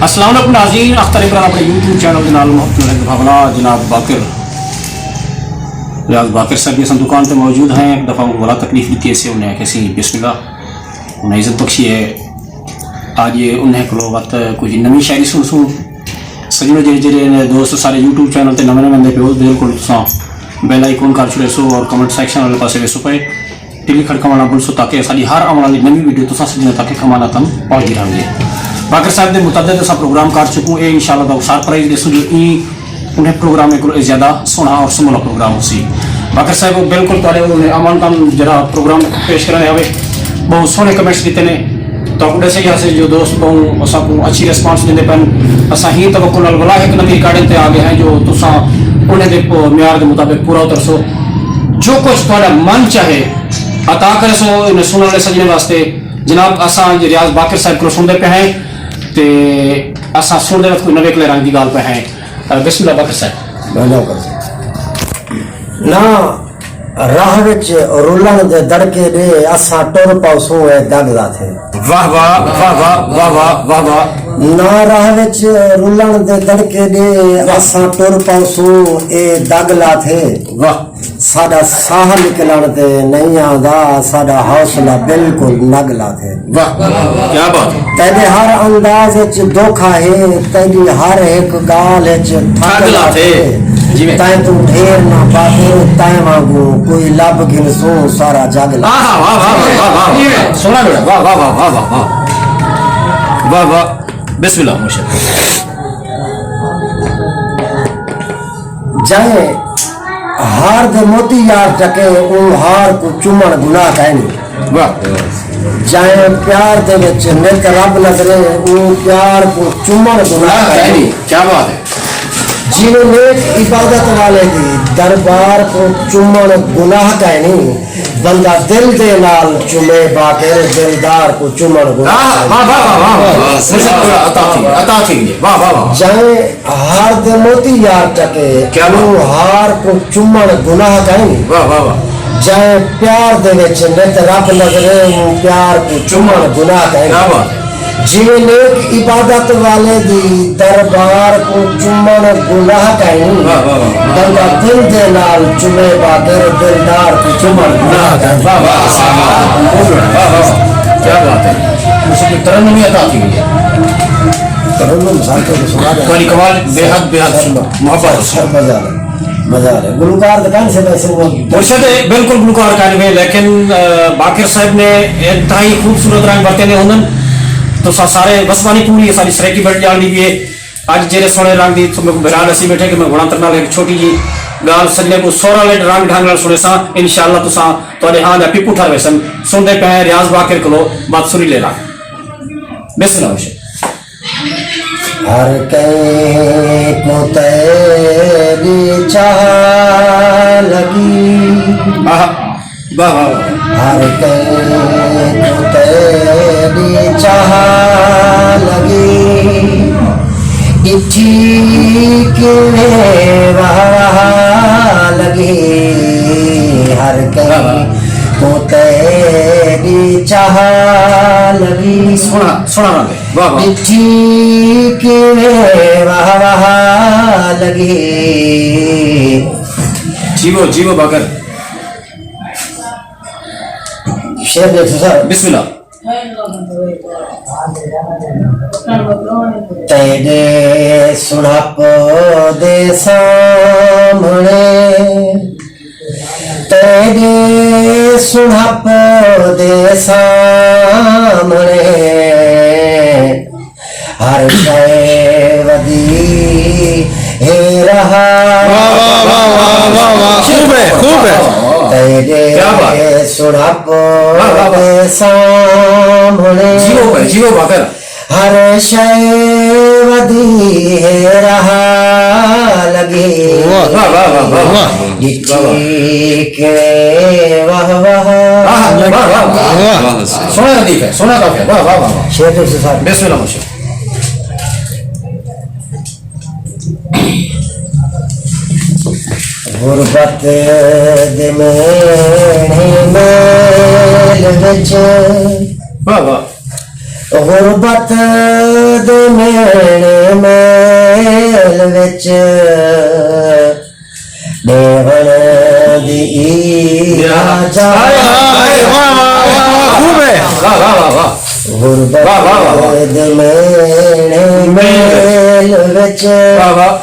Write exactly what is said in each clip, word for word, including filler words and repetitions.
السلام علیکم ناظرین، اختر عمران اپݨے یوٹیوب چینل دے نال محبت نال ہک دفعہ ولا جناب باقر، ریاض باقر صاحب دی اساں دکان تے موجود ہیں۔ ہک دفعہ اونکوں ولا تکلیف ݙتی سی، انہیں آکھیا سی بسم اللہ، انہیں عزت بخشی ہے۔ اڄ انہیں کولوں وت کجھ نویں شاعری سݨسوں۔ سڄݨو، جڑے جڑے دوست سارے یوٹیوب چینل تے نویں نویں آندے پئے ہو، بالکل تساں بیل آئیکن کر چھوڑے سو اور کمنٹ سیکشن والے پاسے ویسو پئے ٹلی کھڑکاوݨا بھلسو تاکہ ساݙی ہر آوݨ والی نویں ویڈیو تساں سڄݨے تک کھمانا تم پہنچدی رہندی ہے۔ باقر صاحب دے متعدد اساں پروگرام کر چکوں، اے انشاءاللہ تہاکوں سرپرائز ݙیسوں جو ایں انہیں پروگرام کولوں اے زیادہ سوہݨا اور سمولا پروگرام ہوسی۔ باقر صاحب بالکل تہاݙے انہیں امن تم جڑا پروگرام پیش کرݨ آوے، ٻہوں سوہݨے کمنٹس ݙتے نے۔ تہاکوں ݙسے ڳیا سی جو دوست ٻہوں اساکوں اچھی ریسپانس ݙیندے پئن۔ اساں ہی توقع نال ولا ہک نویں ریکارڈنگ تے آ ڳئے ہیں جو تساں انہیں دے پ-، معیار دے مطابق پورا اترسو۔ جو کجھ تہاݙا من چاہے عطا کریسو انہیں سݨݨ والے سڄݨے واسطے۔ جناب، اساں اڄ ریاض باقر صاحب کولوں سݨدے پئے ہیں تے اساں سݨدے وقت کوئی نویکلے رنگ دی ڳالھ پئے ہیں۔ بسم اللہ باقر صاحب۔ بھلا کر۔ نہ راہ وچ رلݨ دے دڑکے ݙے، اساں ٹر پاؤسوں اے دڳ لاتھے۔ واہ واہ، واہ واہ، واہ واہ، واہ واہ۔ نہ راہ وچ رلݨ دے دڑکے ݙے، اساں ٹر پاؤسوں اے دڳ لاتھے۔ واہ۔ ساݙا ساہ نکلݨ تے نئیں آندا، ساݙا حوصلہ بالکل نڳ لاتھے۔ واہ، کیا بات ہے۔ تیݙے ہر انداز اچ دکھ آہے، تیݙی ہر ہک ڳالھ اچ ٹھڳ ٹھڳ لاتھے۔ لاتھے۔ جی میں۔ تیں توں ڈھیر نہ پاتے، تیں وانگوں کوئی لبھ گھنسوں سارا جڳ لاتھے۔ آہا، واہ، واہ، واہ، واہ، واہ۔ جی میں۔ سوہݨا جوڑا، واہ، واہ، واہ۔ واہ، واہ۔ بسم اللہ، ماشاءاللہ۔ جائیں ہار دے موتی یار ٹکے، اوں ہار کوں چمݨ گناہ کائنی۔ واہ۔ جائیں پیار دے وچ نت رب نظرے، اوں پیار کوں چمݨ گناہ کائنی۔ کیا بات ہے۔ جیویں نیک عبادت والے دی دربار کوں چمݨ گناہ کائنی۔ بندہ دل دے نال چمے باقر، دلدار کوں چمݨ گناہ کائنی۔ واہ، واہ، واہ، واہ، واہ۔ واہ، واہ۔ عطا تھی، عطا تھی۔ واہ، واہ، واہ۔ جائیں ہار دے موتی یار ٹکے، کیا بات۔ اوں ہار کوں چمݨ گناہ کائنی۔ واہ، واہ، واہ۔ جائیں پیار دے وچ نت رب نظرے، اوں پیار کوں چمݨ گناہ کائنی۔ کیا بات۔ جیویں نیک عبادت والے دی دربار کوں چمݨ گناہ کائنی۔ واہ، واہ، واہ۔ بندہ دل دے نال چمے باقر، دلدار کوں چمݨ گناہ کائنی۔ واہ، واہ، واہ، واہ۔ کیا بات ہے۔ اس کی ترنمی عطا تھی ہوئی ہے۔ ترنم سانکے کو سنا دے۔ تہاݙی کمال، بے حد، بے حد سندر۔ محبت۔ سر مزہ آ گیا۔ مزہ آ گیا۔ گلوکار تے کائنی سے ویسے وہ۔ مرشد، بالکل گلوکار کائنی وے، لیکن، آ، باقر صاحب نے انتہائی خوبصورت رنگ ورتے نے ہوندن۔ تساں سارے وسوانی پوری ساری سرائیکی بیلٹ ڄاݨدی پئی ہے۔ اڄ جیڑھے سوہݨے رنگ دی تساں میکوں بھرا ݙسی ٻیٹھے کہ میں گھݨا ترنا لے ہک چھوٹی جی ڳالھ سڄݨے کوں سوہرا لٹ رنگ ڈھنگ نال سݨیساں۔ انشاءاللہ تساں تہاݙے ہاں دا پپو ٹھر ویسن۔ سݨدے پئے ہیں ریاض باقر کولوں بد سریلے رنگ۔ بسم اللہ مرشد۔ ہر کہیں کوں تیݙی چاہ لڳی۔ آہا، واہ، واہ، واہ۔ ہر کہیں کوں تیݙی چاہ لڳی، ݙٹھی کیویں واہ واہ لڳی۔ ہر کہیں واہ، واہ۔ کوں تیݙی چاہ لڳی۔ سوہݨا، سوہݨا رنگ ہے۔ واہ، واہ۔ ݙٹھی کیویں واہ واہ لڳی۔ جیوو، جیوو باقر۔ شعر ݙیکھو سر۔ بسم اللہ۔ تیݙے سݨپ دے سامݨے، تیݙے سݨپ دے سامݨے، ہر شئے ودی ہے رہا۔ واہ، واہ، واہ، واہ، واہ، واہ۔ خوب ہے، خوب ہے۔ تیݙے کیا بات ہے۔ سݨپ واہ، واہ، واہ۔ دے سامݨے۔ جیو بھائی، جیو بھاگر۔ ہر شئے ودی ہے رہا لڳی۔ واہ، واہ، واہ، واہ، واہ۔ ݙٹھی کیویں واہ واہ۔ واہ، واہ، واہ، واہ۔ واہ، سوہݨا ردیف ہے، سوہݨا قافیہ۔ واہ، واہ، واہ، واہ۔ شعر تے سر۔ بسم اللہ، ماشاءاللہ۔ غربت دے میڑھے میل وچ۔ واہ، واہ۔ غربت میݨے میل وچ ݙیوݨ دی عید آ جا۔ واہ، واہ، واہ، واہ، واہ، خوب ہے۔ واہ، واہ، واہ، واہ۔ غربت واہ، واہ، واہ، واہ۔ دے میݨے میل وچ واہ، واہ۔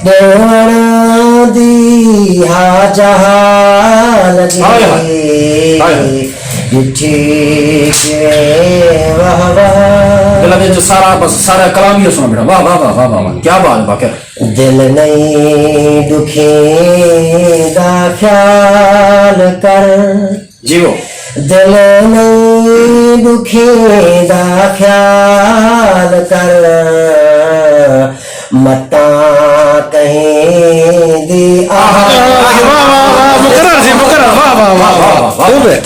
ݙیوݨ دی ہا جہا لڳی۔ ہائے، ہائے۔ ہائے، ہائے۔ ݙٹھی کیویں واہ واہ۔ دل وچ سارا، بس سارا کلام ہی سݨا بیٹھا۔ واہ، واہ، واہ، واہ، واہ، واہ۔ کیا بات ہے باقر۔ دل نئیں ݙکھیں دا خیال کر۔ جیو۔ دل نئیں ݙکھیں دا خیال کر، متاں کہیں دی آہ۔ آہ، واہ، واہ، واہ، مقرر جی، مقرر، واہ، واہ، واہ، واہ، واہ۔ خوب ہے۔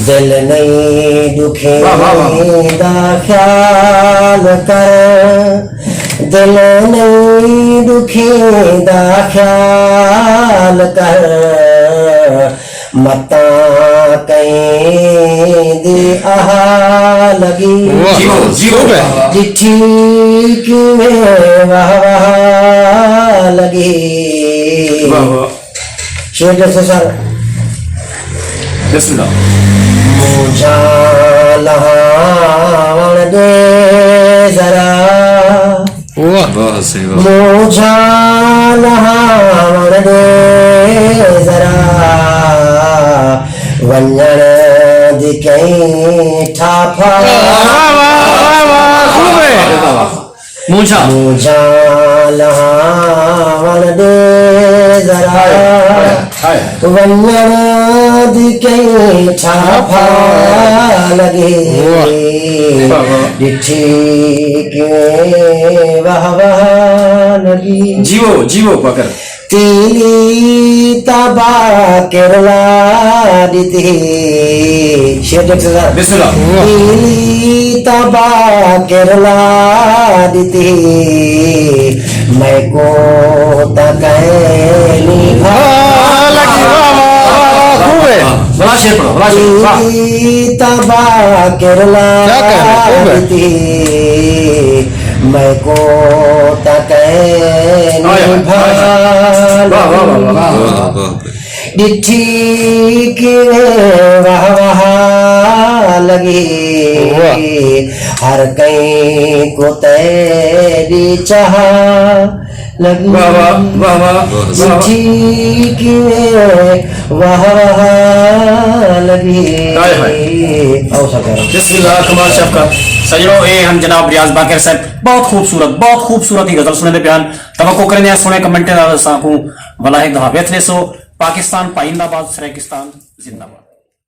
دل نئیں ݙکھیں واہ، واہ، واہ۔ دا خیال کر، دل نئیں ݙکھیں دا خیال کر، متاں کہیں دی آہ لڳی۔ واہ۔ جیو، جیو۔ ݙٹھی کیویں واہ واہ لڳی۔ واہ واہ۔ شعر ݙسو سر۔ بسم اللہ۔ مونجھاں لہاوݨ ݙے ذرا۔ واہ۔ واہ سئیں واہ۔ مونجھاں لہاوݨ ݙے ذرا، ونڄݨ دی کہیں ٹھاپھا۔ واہ، واہ، واہ، واہ، خوب ہے۔ مونجھاں۔ مونجھاں لہاوݨ ݙے ذرا، ہائے، ہائے۔ ونڄݨ دی کہیں ٹھاپھا لڳی۔ واہ۔ واہ، واہ۔ ݙٹھی کیویں واہ واہ لڳی۔ جیو، جیو، باقر۔ تیلی تاں باقر لا ݙتی۔ شعر ݙیکھ سر۔ بسم اللہ۔ تیلی تاں باقر لا ݙتی، میکوں تاں کہیں نی بھا لڳی۔ واہ، واہ، واہ، واہ، خوب ہے۔ بھلا شعر پڑھو، بھلا شعر، واہ۔ تیلی تاں باقر لا کیا کہنے، خوب ہے۔ ݙتی، میکوں تاں کہیں نی ہائے، ہائے، بھا ہائے، ہائے۔ واہ، واہ، واہ، واہ۔ واہ، واہ۔ ݙٹھی کیویں واہ واہ لڳی، واہ۔ ہر کہیں کوں تیݙی چاہ لڳی۔ واہ واہ، واہ واہ، واہ واہ۔ ݙٹھی کیویں واہ واہ لڳی۔ ہائے ہائے۔ آؤ سرکار۔ بسم اللہ، کمال شفقت۔ سڄݨو، اے ہن جناب ریاض باقر صاحب، بہت خوبصورت، بہت خوبصورت ہی غزل سݨیندے پئے ہن۔ توقع کریندے ہیں سوہݨے کمنٹیں دا، اساکوں ولا ہک دفعہ ویکھ لیسو۔ پاکستان پائندہ باد، سرائیکستان زندہ باد۔